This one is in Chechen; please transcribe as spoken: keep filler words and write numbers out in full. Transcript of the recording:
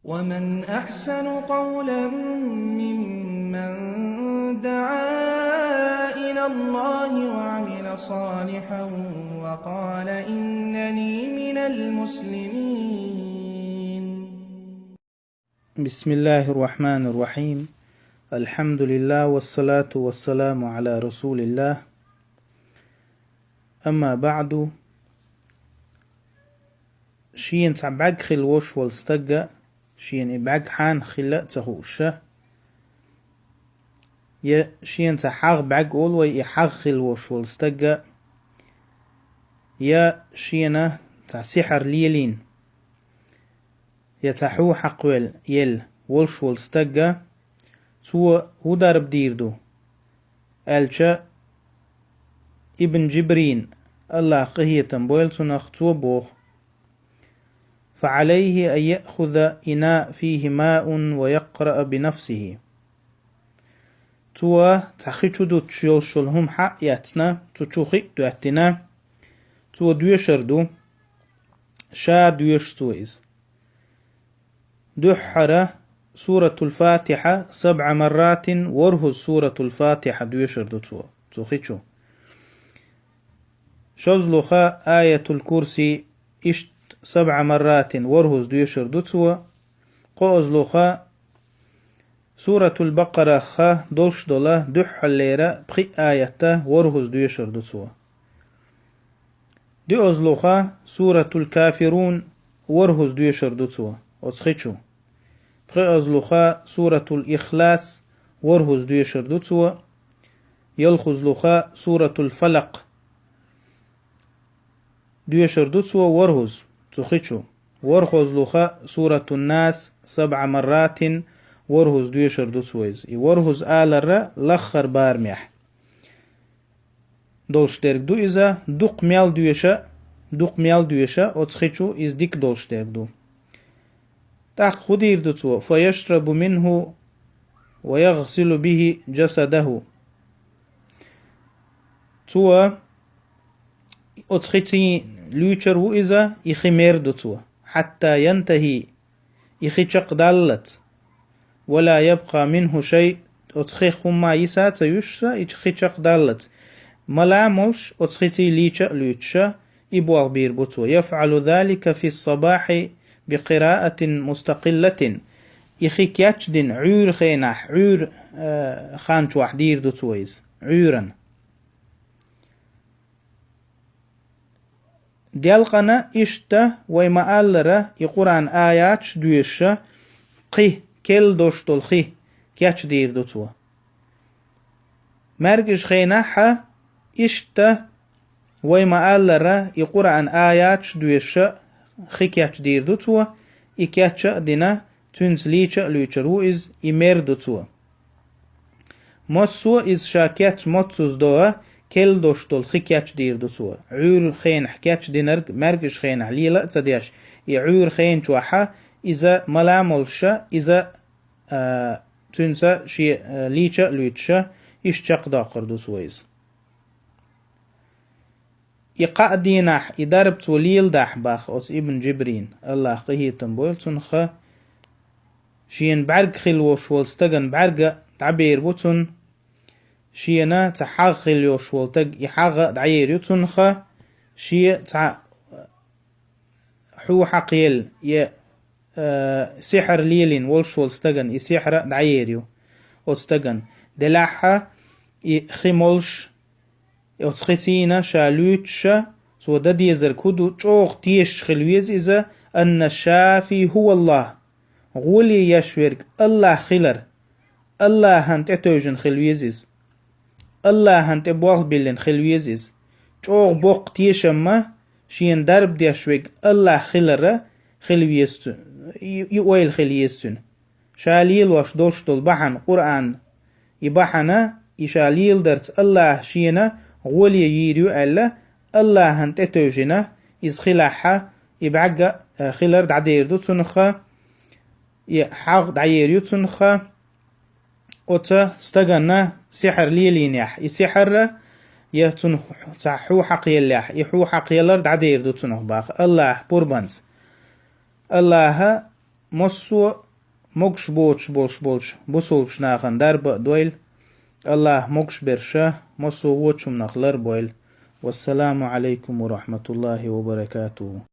ومن أحسن قولا ممن دعا إلى الله وعمل صالحا وقال إنني من المسلمين. بسم الله الرحمن الرحيم. الحمد لله والصلاة والسلام على رسول الله. أما بعد. Шена цхьа бӀаьрг хила волуш волу стаг а, шена и бӀаьрг хьанах хилла а ца хууш а, я шена цхьа хьагӀ бӀаьрг олу вай, и хьагӀ хила волуш волу стаг а, я шена цхьа сихьар лелийна, я цхьа хьу хьакхавелла, елла волуш волу стаг а, цо хӀун дарба дийр ду? Аьлча, Ибн Джибрин, АллахӀа къинхетам бойла цунах, цо боху: فعليه أن يأخذ إناء فيه ماء ويقرأ بنفسه. Цо цхьа хи чу дуттуш йолуш йолу хӀума хьа а эцна, цу чу хи а доьттина, цо доьшур ду, ша доьшу цо иза. Дуьххьара Суратул Фатиха сабӀа марратин, ворхӀазза Суратул Фатиха доьшур ду цо, цу хи чу. ШозлугӀа Аятул Курси, иштта сабӀа марратин, ворхӀазза доьшур ду цо. КхоазлугӀа Суратул Бакъарахха долуш долу дуьххьаллера пхиъ аятта ворхӀазза доьшур ду цо. ДоьазлугӀа Суратул Кафирун ворхӀазза доьшур ду цо оцу хи чу. ПхоьазлугӀа Суратул Ихлас ворхӀазза доьшур ду цо. ЯлхазлугӀа Суратул Фалакъ доьшур ду цо ворхӀазза цу хи чу. ВорхӀазлугӀа Суратун Нас сабӀа марратин, ворхӀазза доьшур ду цо иза. И ворхӀазза аларра лаххара барамехь долуш дерг ду иза, дукха мел доьша, дукха мел доьша оцу хи чу иза дика долуш дерг ду. ТӀаккха хӀун дийр ду цо? فيشرب منه ويغسل به جسده. Цо оцу хица луьйчур ву иза, и хи мер ду цо. حتى ينتهي, и хи чекхдаллалц. ولا يبقى منه شيء, оцу хих хӀумма йиса а ца юьсуш, и хи чекхдаллалц. Мала а молуш, оцу хица лийча а луьйчуш, и болх бийр бу цо. يفعل ذلك في الصباح بقراءة مستقلة. И хи кечдина Ӏуьйра хенахь, Ӏуьйра, э, хан чохь дийр ду цо иза, Ӏуьйран. Делкъана иштта вай ма-аллара, и Къуръан аяташ доьша, кхин керла долуш долу хи кечдийр ду цо. МаьркӀажа хенахь а иштта вай ма-аллара, и Къуръан аяташ доьша, хи кечдийр ду цо, и кечъян а дина, цуьнца лийча а луьйчур ву иза, и мер ду цо. Массо а иза ша кечъян моццуза до, керла долуш долу хи кечдийр ду цо. Ӏуьйра хенахь кечдинарг маьркӀажа хенахь лела а ца деш, и Ӏуьйра хен чохь а иза мала а молуш, иза, а, цуьнца шен, а, лийча а луьйчуш, иштта чекхдоккхур ду цо иза. И кхаа дийнахь, и дарба цо леладахь боху оцу Ибн Джибрина, АллахӀа къинхетам бойла цунах, шена бӀаьрг хила волуш волу стагана бӀаьрг а дӀабер бу цунна, шена цхьа хьагӀ хила йолуш волу стаг, и хьагӀ а дӀаер ю цунах, шен цхьа хьу хьакхаелла, я, э, сихьар лелийна волуш волу стагана и сихьар а дӀаер ю оцу стагана. Делахь а и хи молуш, оцу хицийна ша луьйчуш, цо дан дезарг хӀун ду, чӀогӀа тешаш хила веза иза, أن الشافي هو الله, гӀоле еш верг АллахӀ хилар, АллахӀан тӀетевжина хила веза иза. АллахӀан тӀе болх биллина хила веза иза. ЧӀогӀа боккха тешам а, шена дарба деш верг АллахӀ хилар а хила веза цу-, и, и ойла хила еза цуьнан. Ша лелош долуш долу бахьана, Къуръан, и бахьана, и ша леладарца АллахӀа шена гӀоле йийр ю аьлла, АллахӀан тӀетевжина, иза хилахь а, и бӀаьрг а, э, хилар дӀадер ду цунах, и хьагӀ дӀаер ю цунах, оцу стагана сихьар лелийнехь, и сихьар а, я цунах цхьа хьу хьакхаеллехь, и хьу хьакхаелар дӀадер ду цунах боху, АллахӀа пурбанца. АллахӀа массо а могуш боцуш болуш болчу бусулбачу нахана дарба а дойла. Аллахь могуш берш а массо а вочу хӀуманах лар а бойла. Вассаламу Ӏалайкум ва рахьматуллахӀи ва баракатухӀу.